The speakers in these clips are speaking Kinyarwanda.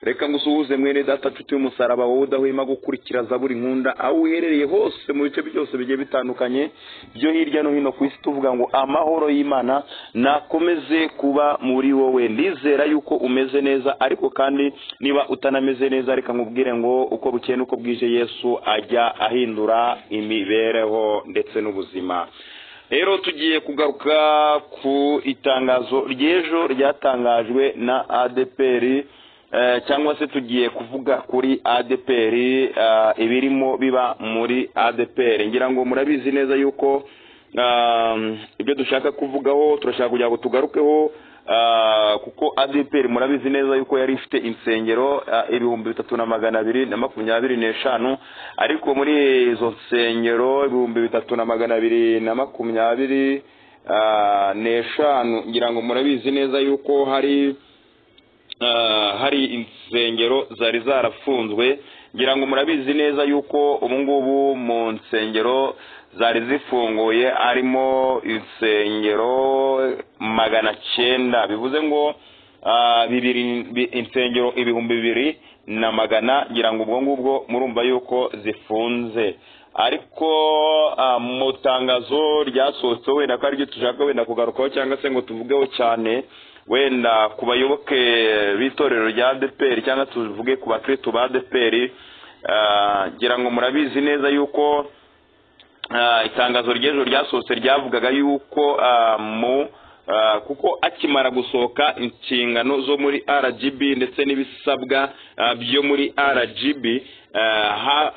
Reka ngusuhuze mwene data nshuti y'umusaraba, wowe udahwema gukurikira Zaburi Nkunda aho uherereye hose mu bice byose bigiye bitandukanye byo hirya no hino ku isi, tuvuga ngo amahoro y'Imana nakomeze kuba muri wowe. Ndizera yuko umeze neza, ariko kandi niba utanameze neza, reka nkubwire ngo uko bukeye n'uko bwije Yesu ajya ahindura imibereho ndetse n'ubuzima. Rero tugiye kugaruka ku itangazo ry'ejo ryatangajwe na ADEPR, cyangwa se tugiye kuvuga kuri ADEPR, ibirimo biba muri ADEPR. Ngira ngo murabizi neza yuko ibyo dushaka kuvugaho turashaka kugira ngo tugarukeho, kuko ADEPR murabizi neza yuko yari ifite insengero 3225, ariko muri izo nsengero 3225, ngira ngo murabizi neza yuko hari insengero zari zarafunzwe. Ngira ngo murabizi neza yuko ubu ngubu mu nsengero zari zifunguye harimo insengero 900, bivuze ngo insengero 2100, ngira ngo ubwo ngubwo murumva yuko zifunze. Ariko mu tangazo ryasohotse, wenda ko ariryo dushaka wenda kugarukaho cyangwa se ngo tuvugeho cyane, wenda ku bayoboke b'itorero rya ADEPR cyangwa tuvuge ku bakristo ba ADEPR, ngira ngo murabizi neza yuko itangazo ry'ejo ryasohotse ryavugaga yuko kuko akimara gusohoka inshingano zo muri RGB ndetse n'ibisabwa byo muri RGB,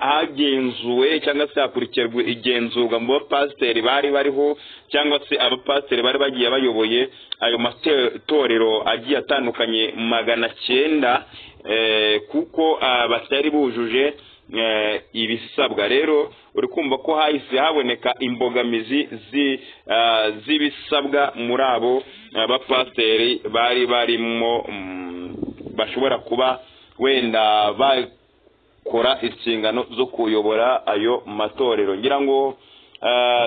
hagenzuwe cyangwa se hakurikirwa igenzurwa mu bapasiteri bari bariho cyangwa se abapasiteri bari bagiye bayoboye ayo matorero agiye atandukanye 900, kuko batari bujuje ibisabwa. Rero uri kumva ko hahise haboneka imbogamizi z'ibisabwa muri abo bapasiteri bari barimo, bashobora kuba wenda bakora inshingano zo kuyobora ayo matorero. Ngira ngo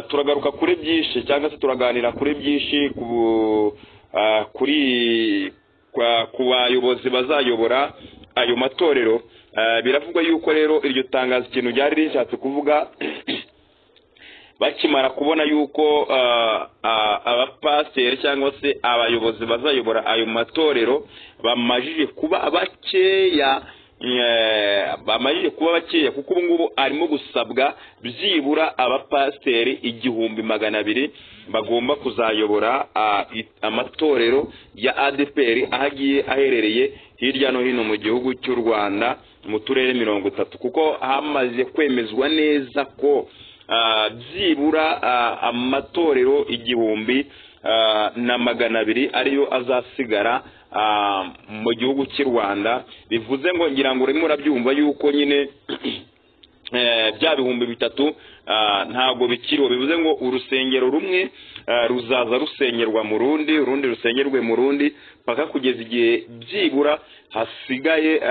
turagaruka kuri byinshi cyangwa se turaganira kuri byinshi ku bayobozi bazayobora ayo matorero. Biravugwa yuko rero iryo tangazo ikintu ryari rishatse kuvuga, bakimara kubona yuko abapasiteri cyangwa se abayobozi bazayobora ayo matorero bamajije kuba bakeya, kuko ubu ngubu arimo gusabwa byibura abapasiteri 1200 bagomba kuzayobora amatorero ya ADEPR aho agiye aherereye hirya no hino mu gihugu cy'u Rwanda mu turere 30, kuko hamaze kwemezwa neza ko byibura amatorero 1200 ariyo azasigara mu gihugu cy'u Rwanda. Bivuze ngo ngira ngo urimo urabyumva yuko nyine bya 3000 ntabwo bikiriho. Bivuze ngo urusengero rumwe ruzaza rusengerwa mu rundi, urundi rusengerwe mu rundi, paka kugeza igihe byibura hasigaye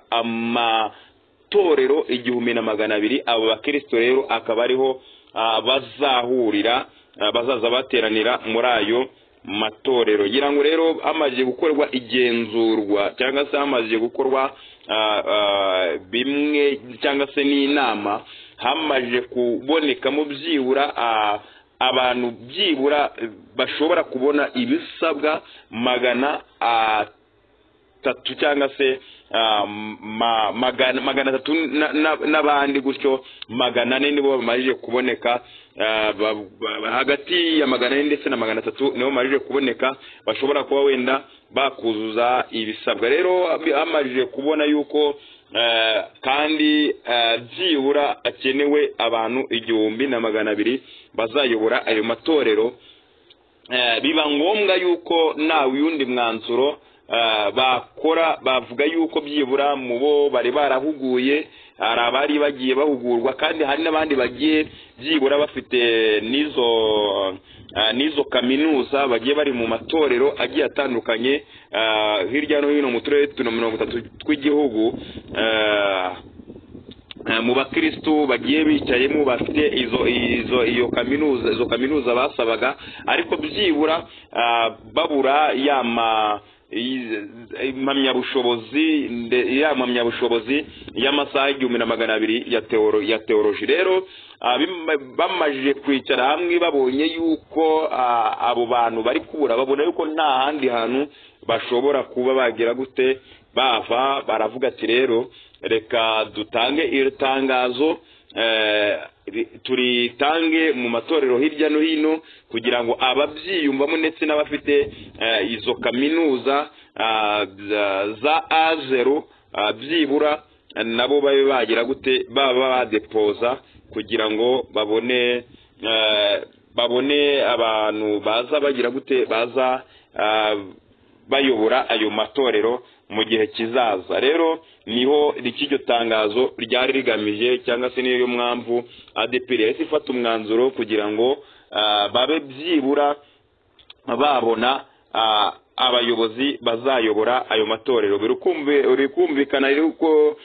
amatorero 1200. Abo bakristo rero akaba ariho bazahurira, bazaza bateranira muri ayo matorero. Ngira ngo rero hamaze gukorwa igenzurwa cyangwa se hamaze gukorwa bimwe cyangwa se n'inama, hamaze kubonekamo byibura abantu byibura bashobora kubona ibisabwa 300 cyangwa se 300 n'abandi gutyo 400 nibo bamajije kuboneka, hagati ya 400 ndetse na 300 nibo bamajije kuboneka bashobora kuba wenda bakuzuza ibisabwa. Rero amajije kubona yuko kandi byibura akenewe abantu 1200 bazayobora ayo matorero, biba ngombwa yuko nawe yundi mwanzuro bakora, bavuga yuko byibura mu bo bari barahuguye hari abari bagiye bahugurwa, kandi hari n'abandi bagiye byibura bafite nizo kaminuza bagiye bari mu matorero agiye atandukanye hirya no hino mu turere 30 tw'igihugu, mu bakristo bagiye bicayemo bafite izo iyo kaminuza, izo kaminuza basabaga, ariko byibura babura impamyabushobozi, ya mpamyabushobozi y'amasaha 1200 ya teoloji. Rero bamajije kwicara hamwe babonye yuko abo bantu bari kubura, babona yuko nta handi hantu bashobora kuba bagira gute bava, baravuga ati rero reka dutange iri tangazo, turitange mu matorero hirya no hino kugira ngo ababyiyumvamo ndetse n'abafite izo kaminuza za A0 byibura nabo babe bagira gute baba badepoza kugira ngo babone abantu baza bagira gute baza bayobora ayo matorero mu gihe kizaza. Rero niho iryo tangazo ryari rigamije, cyangwa se niyo mpamvu ADEPR yahise ifata umwanzuro kugira ngo babe byibura babona abayobozi bazayobora ayo matorero. Birikumvikana yuko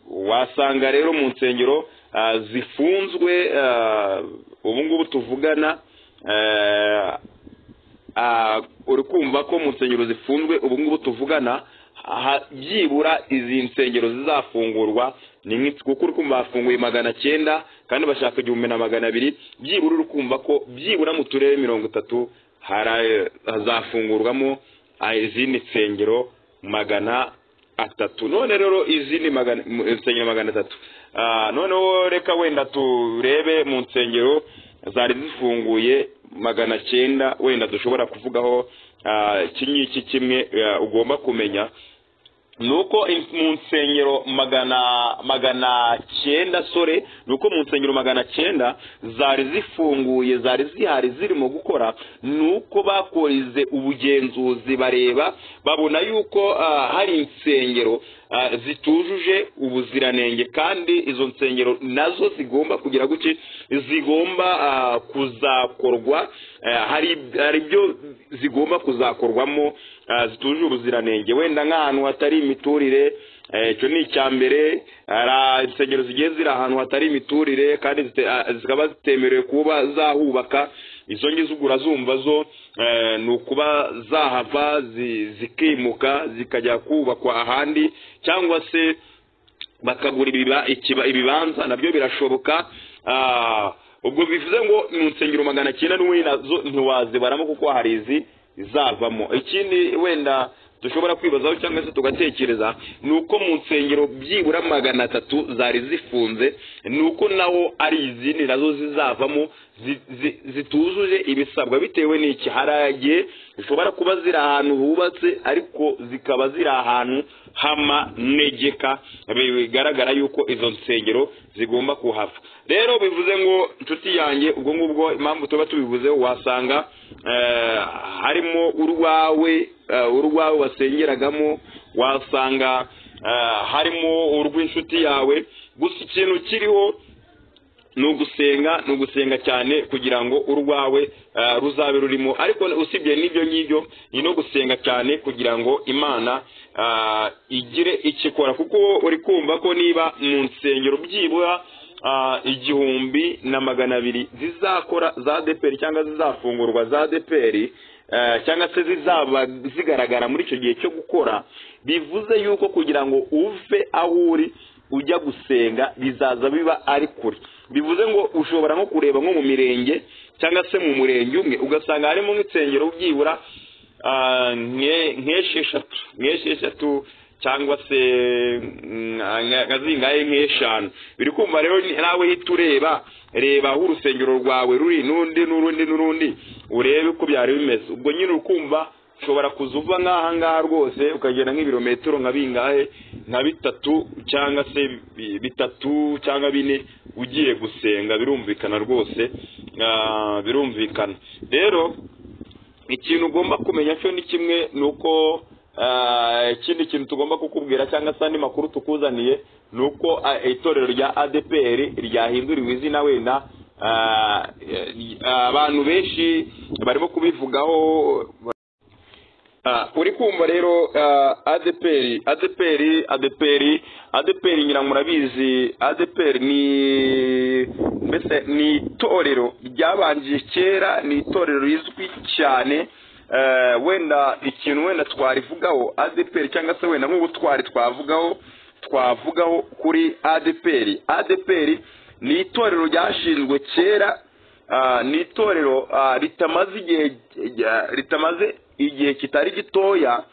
wasanga rero mu nsengero zifunzwe ubu ngubu tuvugana, uri kumva ko mu nsengero zifunzwe ubu ngubu tuvugana byibura izi nsengero zizafungurwa ni kuko uri kumva bafunguye 900 kandi bashaka 1200, byibura uri kumva ko byibura mu turere 30 hazafungurwamo izindi nsengero 300. None rero izindi nsengero 300, noneho reka wenda turebe mu nsengero zari zifunguye 900 wenda dushobora kuvugaho iki ngiki kimwe ugomba kumenya nuko mu nsengero 900 sore, nuko mu nsengero 900 zari zifunguye zari zihari zirimo gukora, nuko bakorize ubugenzuzi bareba babona yuko hari insengero zitujuje ubuziranenge, kandi izo nsengero nazo zigomba kugira guki, zigomba kuzakorwa, hari ibyo zigomba kuzakorwamo zitujuje ubuziranenge, wenda nk'ahantu hatari imiturire. Icyo ni icya mbere. Hari insengero zigiye ziri ahantu hatari imiturire kandi zikaba zitemerewe kuba zahubaka, izo ngizo urazumva zo ni ukuba zahava zikimuka zikajya kubakwa ahandi, cyangwa se bakagura ibibanza, nabyo birashoboka. Ubwo bivuze ngo mu nsengero 900 n'ubundi nazo ntiwazibaramo kuko hari izi zavamo. Ikindi wenda dushobora kwibazaho cyangwa se tugatekereza ni uko mu nsengero byibura 300 zari zifunze, ni uko naho ari izindi nazo zizavamo zitujuje ibisabwa, bitewe n'iki haragiye zishobora kuba ziri ahantu hubatse ariko zikaba ziri ahantu h'amanegeka, bigaragara yuko izo nsengero zigomba kuhava. Rero bivuze ngo inshuti yanjye, ubwo ngubwo impamvu tuba tubivuze, wasanga harimo urwawe wasengeragamo, wasanga harimo urw'inshuti yawe. Gusa ikintu kiriho ni ugusenga cyane kugira ngo urwawe ruzabe rurimo, ariko usibye n'ibyo ngibyo ni no gusenga cyane kugira ngo Imana igire ikikora, kuko uri kumva ko niba mu nsengero byibura 1200 zizakora za ADEPR cyangwa zizafungurwa za ADEPR cyangwa se zizaba zigaragara muri icyo gihe cyo gukora, bivuze yuko kugira ngo uve aho uri ujya gusenga bizaza biba ari kure. Bivuze ngo ushobora nko kureba nko mu mirenge cyangwa se mu murenge umwe ugasanga harimo nk'insengero byibura nk'esheshatu cyangwa se nka zingahe nk'eshanu. Biri kumva rero nawe hita ureba reba aho urusengero rwawe ruri n'undi n'urundi n'urundi, urebe uko byari bimeze. Ubwo nyine ukumva ushobora kuza uva nk'aha ngaha rwose ukagenda nk'ibirometero nka bingahe, nka bitatu cyangwa se 3 cyangwa 4 ugiye gusenga. Birumvikana rwose, birumvikana. Rero ikintu ugomba kumenya cyo ni kimwe, nuko ikindi kintu tugomba kukubwira cyangwa se andi makuru tukuzaniye nuko itorero rya ADEPR ryahinduriwe izina. Wenda abantu benshi barimo kubivugaho. Uri kumva rero ADEPR ADEPR ngira murabizi, ADEPR ni mbese ni itorero ryabanje kera, ni itorero rizwi cyane Wenda ikintu wenda twarivugaho ADEPR, cyangwa se wenda nk'ubutwari twavugaho kuri ADEPR. ADEPR ni itorero ryashinzwe kera, ni itorero ritamaze igihe kitari gitoya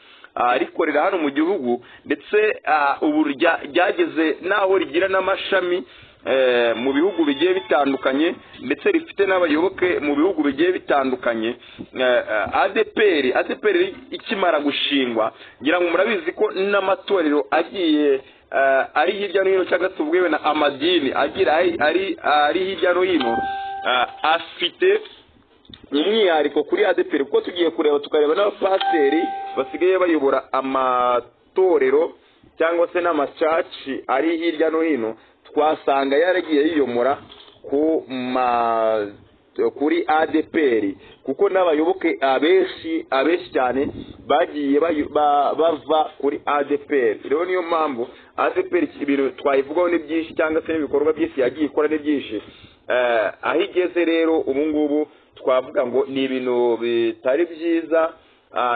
rikorera hano mu gihugu, ndetse ubu ryageze n'aho rigira n'amashami mu bihugu bigiye bitandukanye, ndetse rifite n'abayoboke mu bihugu bigiye bitandukanye. ADEPR ikimara gushingwa, ngira ngo murabizi ko n'amatorero agiye ari hirya no hino, cyangwa se ubwewe na amadini agira ari hirya no hino afite umwihariko kuri ADEPR, kuko tugiye kureba tukareba n'abapasiteri basigaye bayobora amatorero cyangwa se n'amacaci ari hirya no hino, twasanga yaragiye yiyomora kuri ADEPR, kuko n'abayoboke abenshi cyane bagiye bava kuri ADEPR. Rero niyo mpamvu ADEPR ibintu twayivugaho ni byinshi, cyangwa se n'ibikorwa byinshi yagiye ikora ni byinshi. Aho igeze rero ubu ngubu twavuga ngo ni ibintu bitari byiza,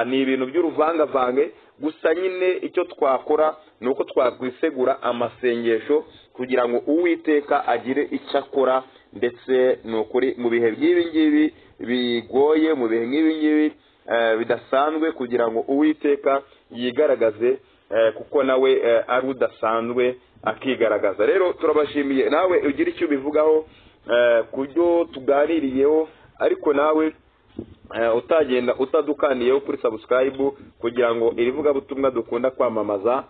ni ibintu by'uruvangavange. Gusa nyine icyo twakora ni uko twakwisegura amasengesho kugira ngo Uwiteka agire icyo akora, ndetse ni ukuri mu bihe nk'ibi ngibi bigoye, mu bihe nk'ibi ngibi bidasanzwe, kugira ngo Uwiteka yigaragaze, kuko nawe ari udasanzwe akigaragaza. Rero turabashimiye, nawe ugira icyo ubivugaho ku byo tuganiriyeho, ariko nawe utagenda utadukaniyeho kuri subscribe, kugira ngo iri vugabutumwa dukunda kwamamaza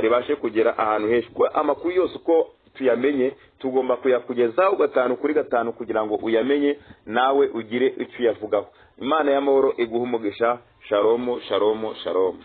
ribashe kugera ahantu henshi. Kuko amakuru yose uko tuyamenye tugomba kuyakugezaho 5 kuri 5, kugira ngo uyamenye nawe ugire icyo uyavugaho. Imana y'amahoro iguhe umugisha. Shalom, shalom, shalom.